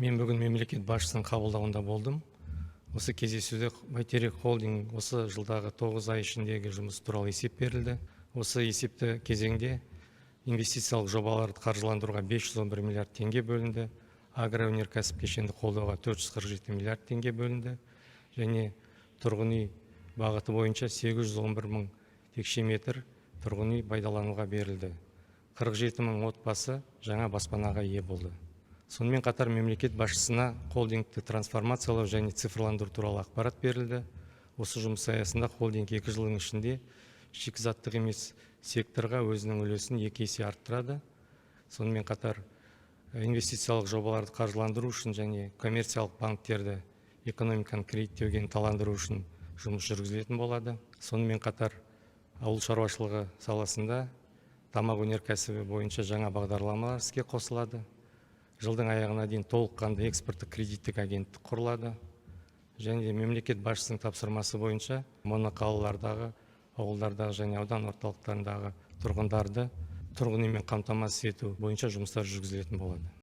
Мен бүгін мемлекет басшысының қабылдауында болдым. Осы кездесуде «Бәйтерек» холдинг осы жылдағы 9 ай ішіндегі жұмыс туралы есеп берілді. Осы есепті кезеңде инвестициялық жобаларды қаржыландыруға 511 миллиард теңге бөлінді, агроөнеркәсіп кешенді қолдауға 447 миллиард теңге бөлінді және тұрғын үй бағыты бойынша 811 мың текше метр тұрғын үй пайдалануға берілді. 47 мың отбасы жаңа баспанаға ие болды. Сонымен қатар мемлекет басшысына холдингті трансформациялау және цифрландыру туралы ақпарат берілді. Осы жұмыс аясында холдинг 2 жылдың ішінде шикізаттық емес секторға өзінің үлесін 2 есе арттырады. Сонымен қатар инвестициялық жобаларды қаржыландыру үшін және коммерциялық банктерді экономиканы кредиттеуге ынталандыру үшін жұмыс жүргізілетін болады. Сонымен қатар ауыл шаруашылығы саласында тамақ өнеркәсібі бойынша жаңа бағдарламалар іске қосылады. Жылдың аяғына дейін толыққанды экспорттық кредиттік агенттік құрылады және де мемлекет басшысының тапсырмасы бойынша моноқалалардағы, ауылдардағы және аудан орталықтарындағы тұрғындарды тұрғын үймен қамтамасыз ету бойынша жұмыстар жүргізілетін болады.